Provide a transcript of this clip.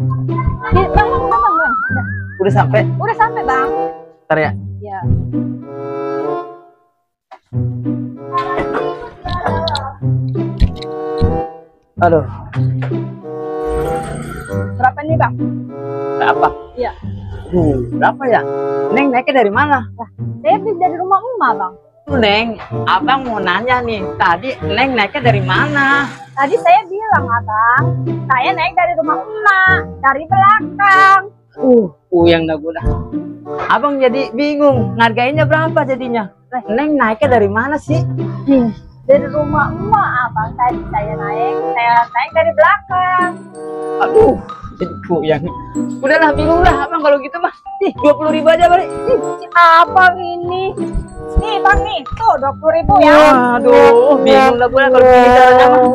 Bang, bang, bang, bang. Udah sampai? Udah sampai, Bang. Ntar ya. Ya. Aduh. Berapa nih, Bang? Berapa? Iya. Berapa ya? Neng naiknya dari mana? Saya beli dari rumah emak, Bang. Neng, abang mau nanya nih. Tadi Neng naiknya dari mana? Tadi saya bilang, Abang, saya naik dari rumah emak, dari belakang. Yang dah gue dah. Abang jadi bingung. Ngargainnya berapa jadinya? Neng naiknya dari mana sih? Dari rumah emak, Abang. Tadi saya naik dari belakang. Aduh, jadi yang. Udahlah, bingung lah abang kalau gitu mah. 20.000 aja balik. Si Abang ini. Nih, Bang, nih. Tuh, 20.000 ya. Aduh, bingung lah gue kalau gitu caranya mah.